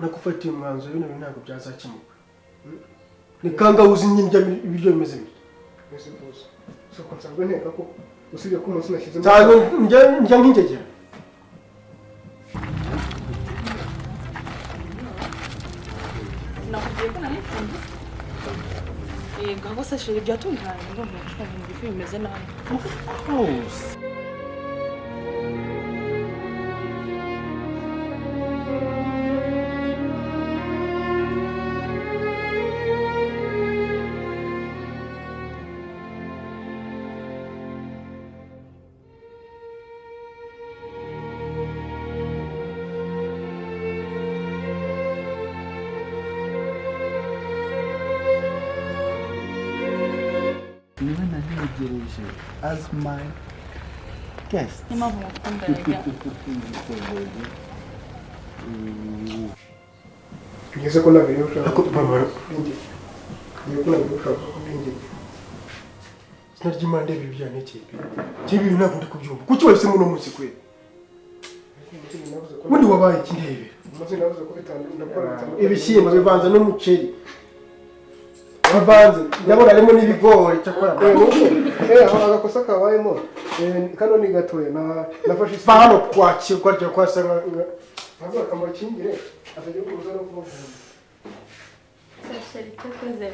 Nakufatiye umwanzuro bino bintu ntabwo byazakemuka. Ni kangahuzi nyine ibiryo bimeze bityo. Mbese boss, soko nsanzwe nteka ko usibye ko umunsi nashyizemo Nsanzwe njya nk'ingegera. Nakubwiye ko nari mfunze. Yego, ahubwo se chérie byatunganye ndumva nshonje mu gifu bimeze nabi. Of course. Niwe nari as my guest. Niyo mpamvu ngukunda rega. Ngeze ko nabiri ushaka. Ariko mama, Ngiye ko nabiri ushaka kubwingira. Izina ry'Imana ndeba ibi byantekeye pe. Njye ibi bintu ntabwo ndi kubyumva. Kuki wahisemo uno munsi kwe? Ubundi wabaye iki ndebera? Umunsi navuze ko bitanu ndakora bitanu. Ibishyimbo bivanze n'umuceri. Bivanze, ndabona harimo n'ibigori cyakora. Aho agakosa kabayemo kano ni gatoya nafashe Va hano kwakirwa rya kwasa nka ntabwo akamukingire atajya kuza no kumuvura. Chérie cyakoze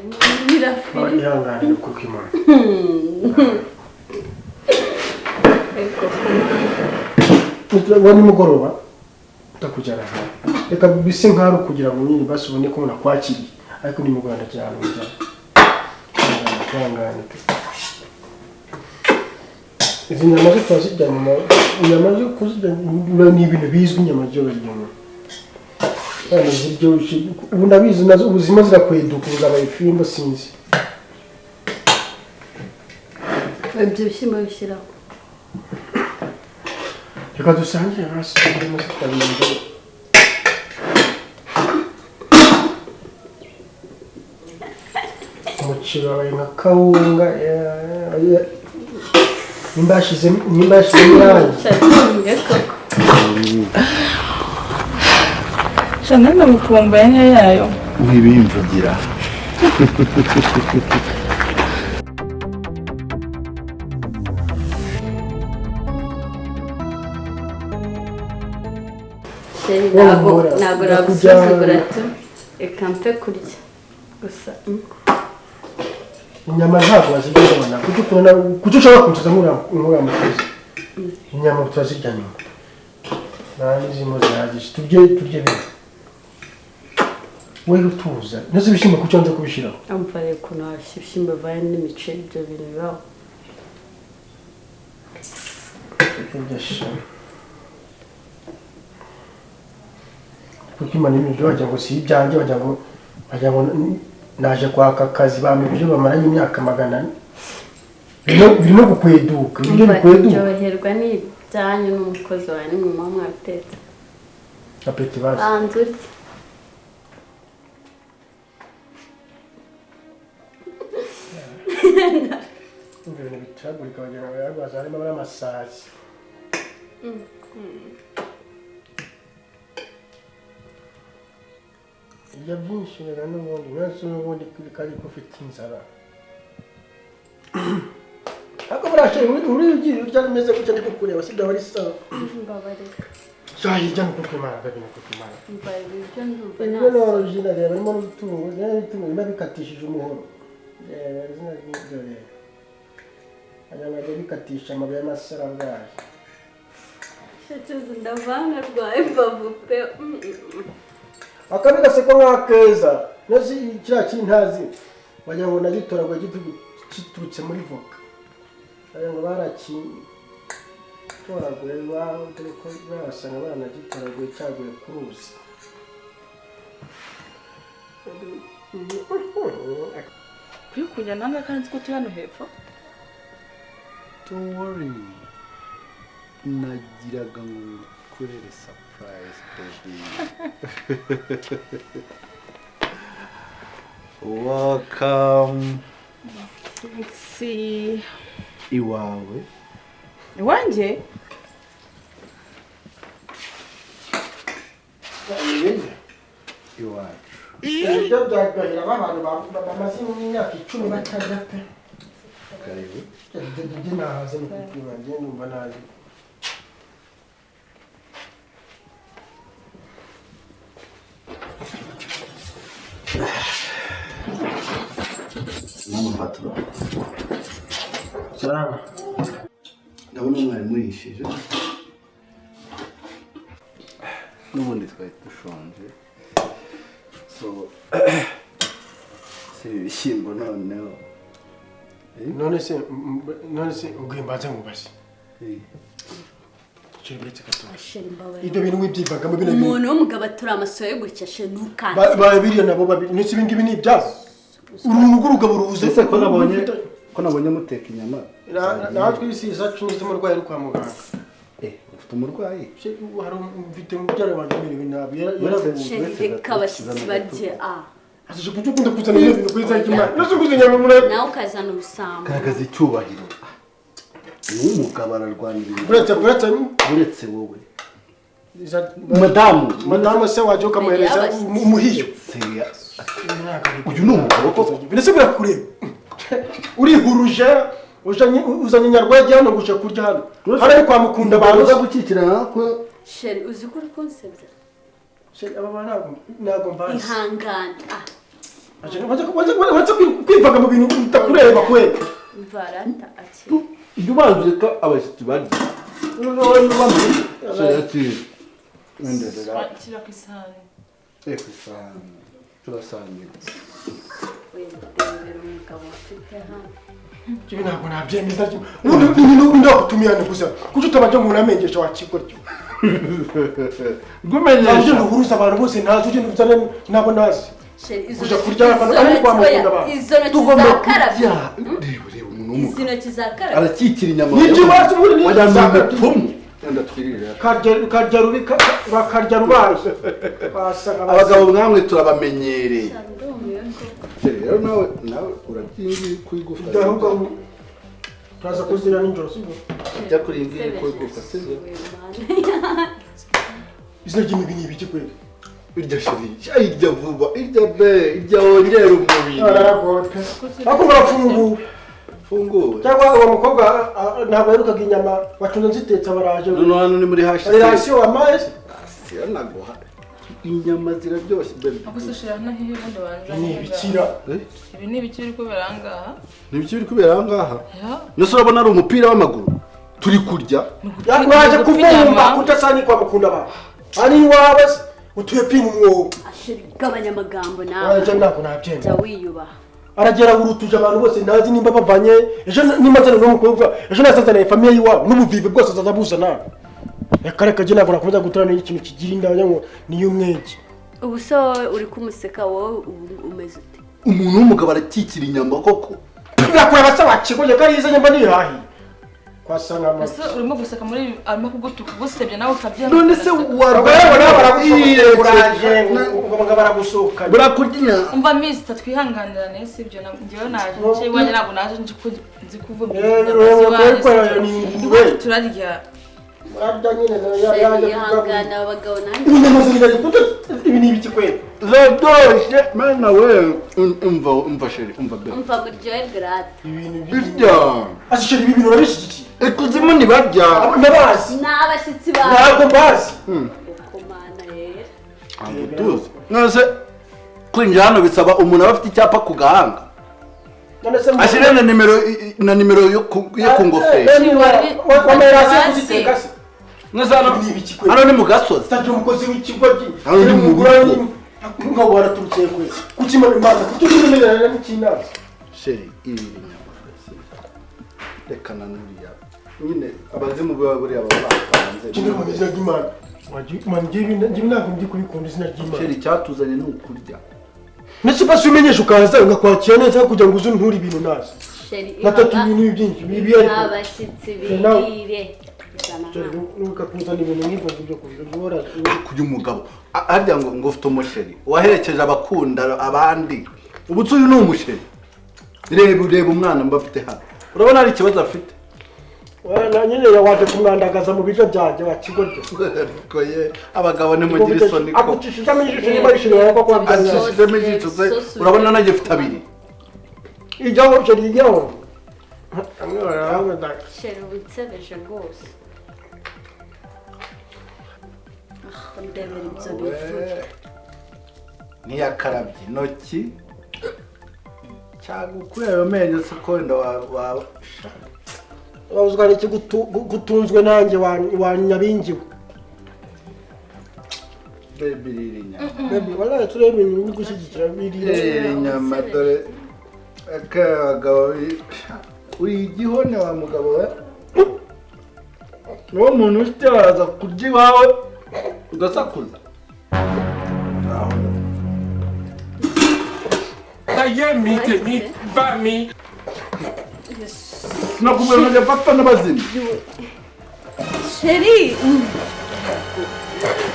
mirafiri. Ihangane kuko Imana. Wa nimugoroba ndakujyana ahantu. Reka bise nk'aho kugira ngo nyine basi ubone ko nakwakiriye ariko nimugoroba ndajyana ahantu njyana. Ihangane pe. Izi nyama zo turazirya nyuma, inyama zo kuzirya ni ibintu bizwi, inyama zo barya nyuma. Bana ziryoshye, ubu ndabizi nazo ubuzima zirakweduka ubu zabaye ifimbo sinzi. Ibyo bishyimbo bishyiraho. Reka dusangire hasi turimo tutabinze. Umuceri wabaye nka kawunga, nimba yashyizemo irangi. Shana ndamukumbuye niyo yayo. Wibimvugira. Chérie ntabwo nagusuzugura tu. Reka mpe kurya gusa. Inyama ntabwo bazirya ubona. Kuki ukunda kuki ushobora kunsuza nk'uriya mukozi? Inyama turazirya nyuma. Nta n'izimo zihagije. Turye bimwe. Wewe utuza. Ntuzi ibishyimbo kuki wanze kubishyiraho? Amva rero ukuntu washyira ibishyimbo bivanze n'imiceri ibyo bintu bibaho. Kuko Imana ibintu wagira ngo si ibyanjye, wagira ngo naje kwaka akazi bampa ibyo bamaranye imyaka 400. Birimo gukweduka, ibyo bikweduka. Ryoherwa n'ibyanyu n'umukozi wawe nimwe muba mwabitetse. Apeti bazi. Banza urye. Ibintu bituragurika wagira ngo yarwaza harimo n'amasazi. Ibyo byinshi rero n'ubundi mwese n'ubundi kari ufite inzara. Ariko burashe uri ugiye urya bimeze gutya ndi kukureba sibyo wari sawa. Mbabarira. Shahi jya nuko Imana gabi nuko Imana. Mbabarira ibyo ndumva Ibyo nasa. n'origine reba harimo n'utungo, n'utungo biba bikatishije umuhoro. Izina ry'ibyo rero. Aya ngajya bikatisha amabuye y'amasarabwayi. Shatuzi ndavanga rwaye imbavu pe. Akabi gaseko nk'akeza nazi kiriya kintazi wagira ngo nagitoraguye giturutse muri voka. Wagira ngo barakitoraguye basanga baranagitoraguye cyaguye ku ruzi. Kuri kujya nanga kandi nzi ko turi hano hepfo. Don't worry. Nagiraga ngo ngukorere surprise baby. Welcome. Thanks. Iwawe. Iwanjye? Iwacu. Ibiryo byaryohera abantu bamaze imyaka 10 batarya pe. Karibu. Njye nahaze ni kupima, njye numva nazi. Mama patro. Salama. Ndabona mwari murishije. N'ubundi twari dushonje. So si ibishyimbo noneho. None se ubwimbaze ngo basi. Ibyo bintu wibyivagamo bino bintu. Umuntu w'umugabo atura amasoye gutya she ntukanze. Ba biriya nabo babiri nese ibi ngibi ni ibyabo. Uruhu rw'urugabo ruhuze. Ese ko nabonye muteka inyama. Natwe isi zacu n'iz'umurwayi uri kwa muganga. Ufite umurwayi? Hari mfite mubyara wanjye umerewe nabi yaraguye. Reka abashyitsi barye a. Asije kuki ukunda kuzana ibintu kuri za kimana. Nase kuzana inyama muri nawe ukazana ubusambo. Garagaza icyubahiro. Ni umugabo ararwanira. Uretse wowe. Madamu se waje ukamuhereza umuhiyo. Uyu ni umugabo koko. Binese birakureba. Urihuruje uzanye nyarwajya hano guje kurya hano. Hano kwa mukunda abantu uza gukikirana ko Sheri uzi ko uri kunsebya. Sheri aba bana ntabwo mbazi. Ihangane. Waje kwivaga mu bintu utakureba kwe. Mvarata ati. Ibyo ubanze ko abashyitsi barya. Shyira ku isahani. Ku isahani. Turasangira. Wenda umugabo ufite hano. Ibi ntabwo nabyemeza. Ubundi ndagutumiye hano gusa. Kuki utabanje ngo unamenyeshe wakigoryo? Gumenyesha. Ugenda uhuruza abantu bose ntazi ugenda uzane nabo nazi. Kuja kurya abantu ari kwa mukunda abantu. Izo ntoki zakarabye. Reba umuntu w'umugabo. Izi ntoki zakarabye. Arakikira inyama. Nibyo bazi ubundi ni zakarabye. Yenda twirira. Karya rubi bakarya rubaye. Abagabo mwamwe turabamenyereye. Rero nawe urabyingi ku igufa. Turaza kuzira nijoro sibyo? Jya kuri ngiyi ku igufa sibyo? Izina ry'imibi ni ibiki kweli? Irya shiri, irya vuba, irya be, irya wongera umubiri. Ariko barafunguwe. Funguwe. Cyangwa uwo mukobwa ntabwo yarukaga inyama wacunze nzitetse baraje. None hano ni muri hashi. Relation wa mazi. Siranaguha. Inyama ziraryoshye bebe. Ako shira na hehe bundi banje. Ni ibikira. Ibi ni ibiki biri kubera ahangaha? Ni ibiki biri kubera ahangaha? Nese urabona ari umupira w'amaguru. Turi kurya. Yaje kuvumba kutasani kwa mukunda abantu. Ari iwawe utuye pima umwobo. Ashiri gabanya amagambo nawe. Waje nako nabyemera. Jya wiyubaha. Aragera urutuje abantu bose ntazi nimba bavanye ejo nimazana n'umukobwa ejo nasazana famille yiwabo n'ubuvive bwose azabuza nawe. Reka reka je ntabwo nakomeza guturana n'ikintu kigira inda ngo ni y'umwenge. Ubu se wowe uri kumuseka wowe umeze ute? Umuntu w'umugabo arakikira inyama koko. Birakora basaba kigoye ko arize nyamba nihahi. Kwasanga ama. Ese urimo guseka muri arimo kugutuka gusebya nawe ukabyanga. None se warwaye baragusohoka ngo baragusohoka. Burakurya. Umva mister twihanganirane sibyo njyewe naje nje iwanjye ntabwo naje nzi kuvuga. Turarya. Murarya nyine yaje ihangana abagabo nanjye. Inyama zirya ibi ni ibiki kweli? Ziraryoshye mana we umva sheri umva be. Umva muryohe grate. Ibintu birya. Ase sheri ibi bintu urabishyigikiye? Ikuzimu ntibarya. Ndabazi. Ni abashyitsi bawe. Ntabwo mbazi. Ukomana rero. Ntabwo tuzi. None se kwinjira hano bisaba umuntu aba afite icyapa ku gahanga. Ashyire na nimero yo ku ngofero. Hano ni mu gasozi. Utagira umukozi w'ikigo Hano ni mu rugo. Nka waraturutse kwe. Kuki imana kuki umenyerana n'ikinanzi? Sheri ibi inyama. Reka nanuriya. Nyine abazimu baba buriya baba bapanze. Kindi mu izina ry'Imana. Waje ngiye ntabwo ndi kubikunda izina ry'Imana. Sheri icyatuzanye ni ukurya. Nese basi umenyesha ukaza ngakwakira neza kugira ngo uze unture ibintu nazi. Sheri natatu ibintu byinshi bibi ariko. Abashyitsi birire. Nukakuzana ibintu nk'ibyo ngibyo kubihora. Kuyu mugabo harya ngo ufite umusheri waherekeje abakunda abandi. Ubu uyu ni umusheri. Reba umwana mba afite hano. Urabona hari ikibazo afite. Wana nyine yawaje kumwandagaza mu biryo byanjye wa kigoryo. Ariko ye abagabo nimugira isoni ko. Akucishijemo ijisho niba rishirira ko kwabyaza. Acishijemo ijisho se urabona nanjye mfite abiri. Ijyaho chéri ijyaho. Chéri unsebeje rwose. Ah, ndebera ibyo biryo. Ntiyakarabye intoki cyangwa ukuye ayo menyo se ko wenda wa wabuzwa n'iki gutunzwe nanjye wa nyabingiwe. Baby riri inyama. Baby wallahi turebe ibintu biri gushyigikira biri inyama dore akagabo uri igihone wa mugabo we. Uwo muntu ufite araza kurya iwawe ugasakuza. Ayé mi tèmi bá mi. Nakubwira ngo papa n'abazima. Chéri.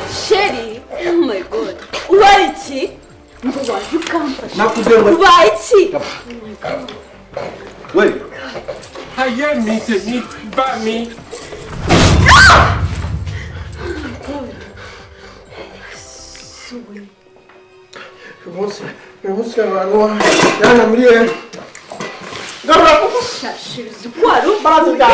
Chéri. Oh my God. Ubaye iki? Ngo waje ukamfasha. Nakubwira ngo ubaye iki? We. Ayé mi tèmi bá mi. Umunsi abantu yana muri ye. Shashiruzi ko wari ubanza.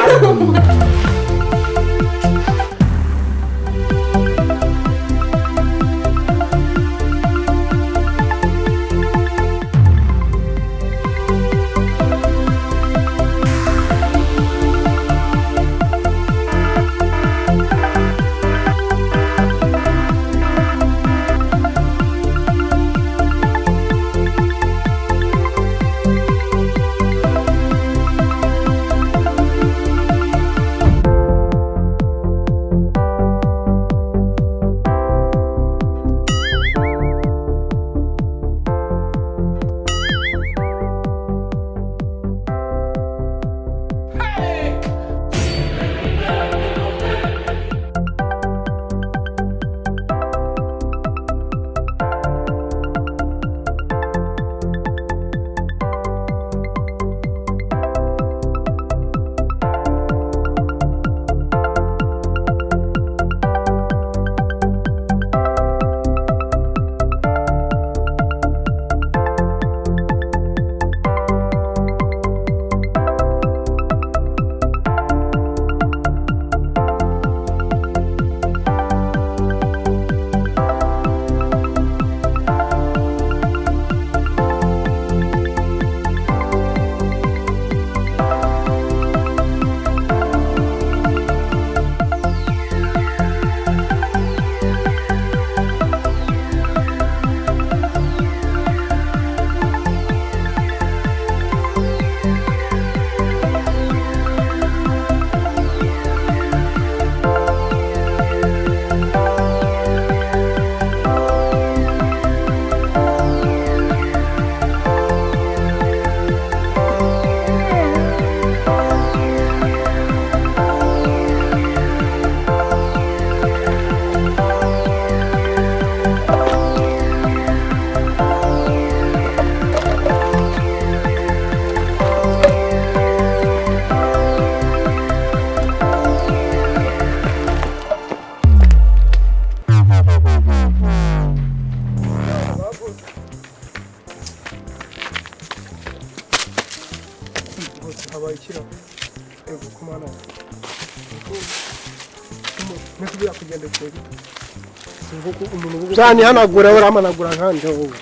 Cyane hanagura uramanagura nkanje wowe.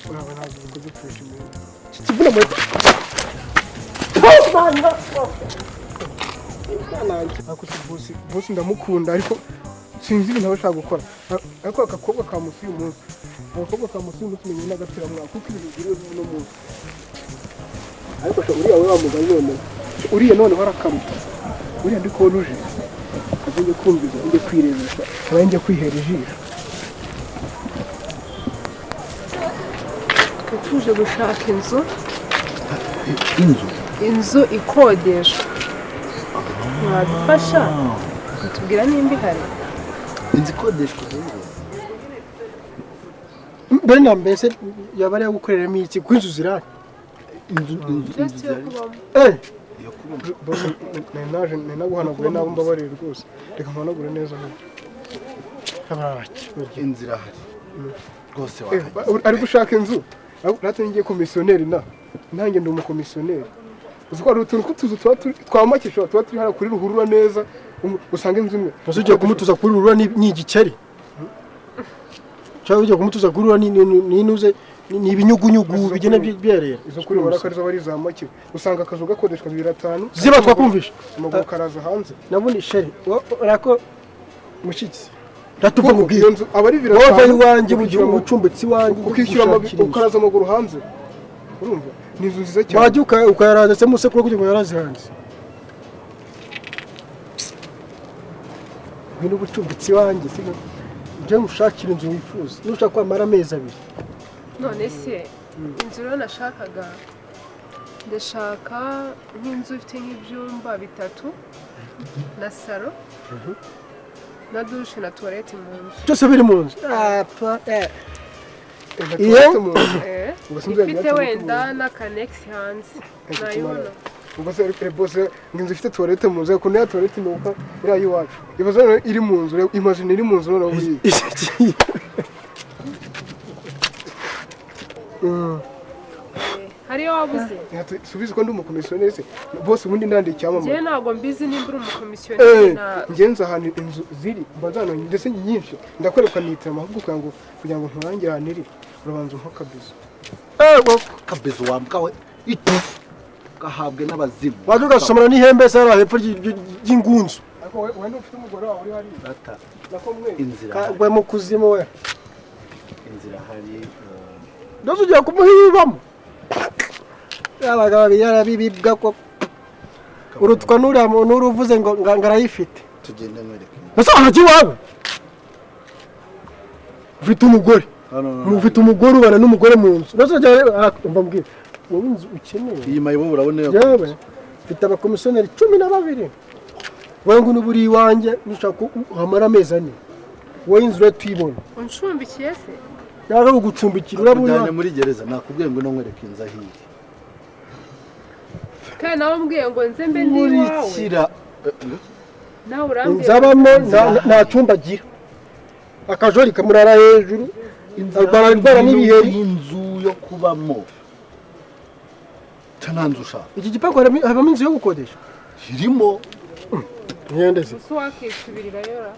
Urabona kugupfisha iminwa. Kivuna mu Bosi ndamukunda ariko sinzi ibintu abashaka gukora. Ariko akakobwa ka musi uyu munsi. Abakobwa ka musi uyu munsi menye n'agapira mwaka kuko ibintu biri uno munsi. Ariko sha uriya we wamugani none. Uriya none warakaruta. Uriya ndi kubona uje. Njye kumviza njye kwirebesha cyangwa njye kwihera ijisho. Tuje gushaka inzu. Inzu ikodeshwa. Mwadufasha mutubwira nimba ihari. Inzu ikodeshwa rero. Mbere na mbese yaba ari gukoreramo iki ku inzu zirari? Inzu yo kubamo. Bose naje naguhanagure nawe mbabarire rwose. Reka mpanagure neza hano. Inzira hari. Rwose wahageze. Ari gushaka inzu. Natwe ngiye komisiyoneri na. Nanjye ndi umukomisiyoneri. Uzi ko hari utuntu tw'utuzu tuba twamakisha tuba turi hano kuri ruhurura neza usanga inzu imwe. Uzi ugiye kumutuza kuri ruhurura ni igikeri. Cyangwa ugiye kumutuza kuri ruhurura ni inuze ni ibinyugunyugu bigenda byerera. Izo kuri ruhurura ko ari za make. Usanga akazu gakodeshwa 25. Ziba twakumvisha. Amaguru karaza hanze. Nabundi sheri urako mushitsi. Ndatuva mubwira. Iyo nzu aba ari 25. Wowe iwanjye bugiye umucumbitsi wanjye ukishyura ukaraza amaguru hanze. Urumva? Ni inzu nziza cyane. Wajya ukayaraza se musekuru kugira ngo yaraze hanze. Ngwino ubucumbitsi wanjye siko. Ujye ushakira inzu wifuza. Nushaka kwamara amezi abiri. None se inzu rero nashakaga ndashaka nk'inzu ifite nk'ibyumba 3 na salo na douche na toilette mu nzu. Byose biri mu nzu. Iyo ifite wenda n'akanexi hanze nayibona. Ubwo se bose inzu ifite toilette mu nzu kuko ya toilette nuka iri ayiwacu. Ibaze iri mu nzu, imagine iri mu nzu noneho buri. Hariyo wabuze. Subize ko ndi umukomisiyoneri se. Bose ubundi ndandi icyamamare. Njye ntabwo mbizi nimba uri umukomisiyoneri na ngenza ahantu inzu ziri mbazana ndetse nyinshi ndakwereka nitirama ahubwo kugira ngo nkurangire ahantu iri urabanza umpa akabizo. Kabizo wambwa we gahabwe n'abazimu. Waje ugasomera n'ihembe se hariya hepfo ry'ingunzu. Ariko wenda ufite umugore wawe uri hariya. Data. Nako mwe. Inzira. Gwe mu kuzimu we. Inzira hari. Ndose ugiye kumuhibamo. Abagabo yarabibibwa ko urutwa nuriya muntu uruvuze ngo ngarayifite. Tugende mwereke. Ese ahajya iwawe? Ufite umugore. Ufite umugore ubana n'umugore mu nzu. Ndose ugiye umva mbwira. Wowe inzu ukeneye. Iyi mayibo urabona yo. Yewe mfite abakomisiyoneri 12. Wowe ngo nuburi iwanjye nushaka uhamara amezi 4. Wowe inzu rero tuyibona. Uncumbikiye se? Yaje kugucumbikira urabona. Muri gereza nakubwiye ngo nkwereke inzu ahiye. Kandi nawe umbwiye ngo nze mbe ndi iwawe. Nawe urambwiye. Nzabamo nta cyumba agira. Akajori kamurara hejuru. Arwara n'ibiheri. Inzu yo kubamo. Nta nzu ushaka. Iki gipangu habamo inzu yo gukodesha? Irimo. Ntiyendeze. Gusa wakisubirirayo ra.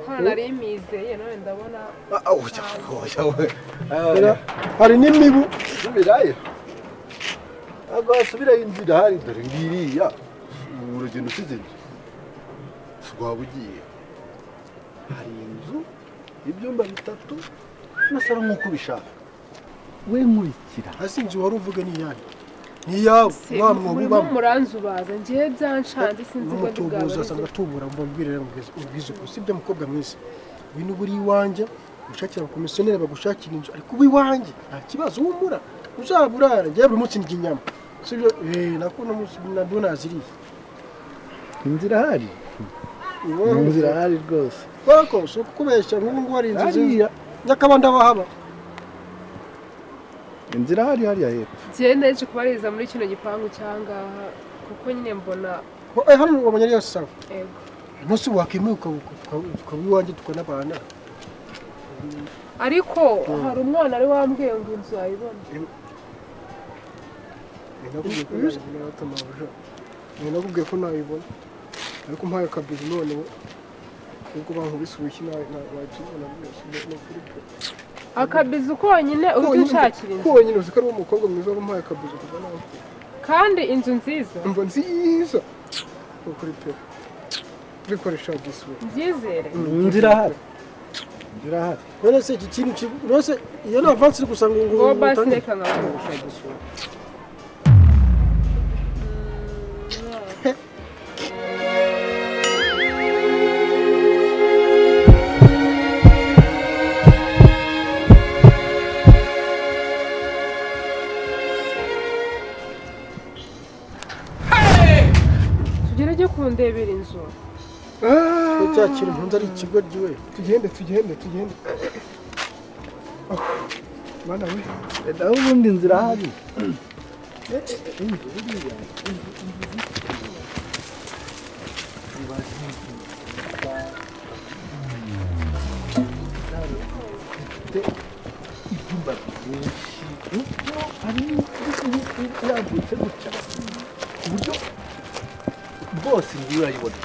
Hano nari mizeye none ndabona. Hari n'imibu. Subirayo. Ntabwo wasubirayo inzu irahari dore ngiriya. Urugendo usize inzu. Waba ugiye. Hari inzu ibyumba 3 na salo nk'uko ubishaka. We nkurikira. Hasi inzu wari uvuga ni iyanyu. Ni yawe wa mwobo ubamo. Muranzubaza ngiye byanshanze sinzi ngo ndibwabarize. Asanga tubura mbabwire rero ubwize ko sibyo mukobwa mwiza. Wino buri iwanjye ushakira abakomisiyoneri bagushakira inzu ariko uba iwanjye nta kibazo wumura. Uzaburara ngiye buri munsi ndya inyama. Sibyo nako no munsi nabwo naziriye. Inzira hari. Inzira hari rwose. Bako so kukubeshya nk'ubu ngo hari inzu nziza. Nyakabanda bahaba. Inzira hari hariya hepfo. Njye ndaje kubariza muri kino gipangu cyangaha kuko nyine mbona hano wabonye ari sawa. Yego. Umunsi wakimuka ukaba iwanjye tukanabana. Ariko hari umwana ari wambwiye ngo inzu ayibona. Nakubwiye ko nayibona. Ariko mpaye akabizo none ubwo bankubise urushyi nayibona rwose. Akabizu konyine udushakira inzu. Konyine uzi ko ari umukobwa mwiza wamuhaye akabizu kuva nawe. Kandi inzu nziza. Umva nziza. Ukuri pe. Bikoresha giswe. Nzizere. Inzira hari. Inzira hari. None se iki kintu none se iyo na avance iri gusa ngo ngo basi reka nkakoresha giswe. Tugere kundebera inzu. Cyakira impunzi ari ikigo giwe. Tugende. Mana we. Naho ubundi inzira hari. Ibaze ibyumba byinshi hari yagutse gutya ku buryo rwose inzu urayibona.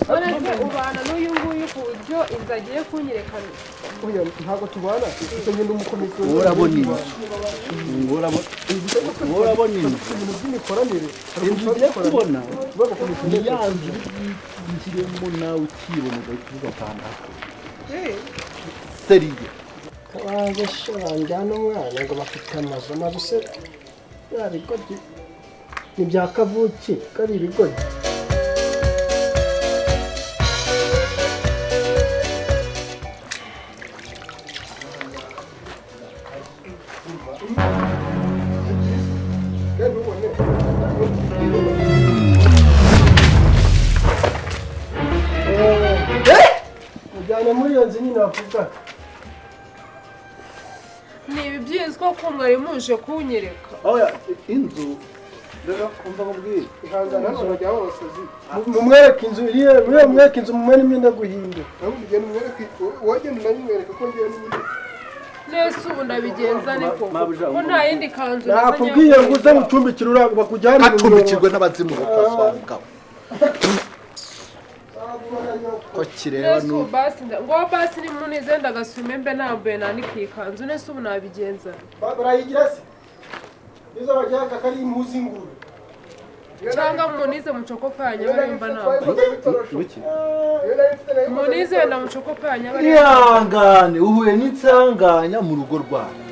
None ubana n'uyu nguyu ku buryo inzu agiye kunyerekana? Oya, ntabwo tubana, gusa ngenda umukomisiyoneri. Urabona inzu, urabona inzu, ibintu by'imikoranire. Inzu ugiye kubona ni ya nzu winjiremo nawe ukibona ugahita uvuga atandatu seriye. Kabanze banjyana umwana ngo bafite amazu, amazu se ya bigoryi ni bya kavuki kari ibigoryi. Ujyane muri iyo nzu nyine bavuga. Ni ibi byinshi ko mwari muje kunyereka. Oya, inzu rero kumva nkubwire. Ihangana hano bajya abasazi. Mumwereke inzu iriye, mumwereke inzu mumwe n'imyenda guhindura. Nawe ugenda umwereke, wagenda unayimwereka ko ngiye n'ubundi. Nese ubu ndabigenza niko ko nta yindi kanzu. Nakubwiye ngo uze mucumbikire urago bakujyane mu acumbikirwe n'abazimu bakaswa mugabo. Ko kireba nu basi ngo basi ni munize ndagasume mbe nambaye nanikiye ikanzu. Nese ubu nabigenza. Barayigira se nizo bajyaka kari impuzi nguru cyangwa munize mucokopanya barimba nambaye. Munize na mucokopanya ihangane uhuye n'insanganya mu rugo rwawe.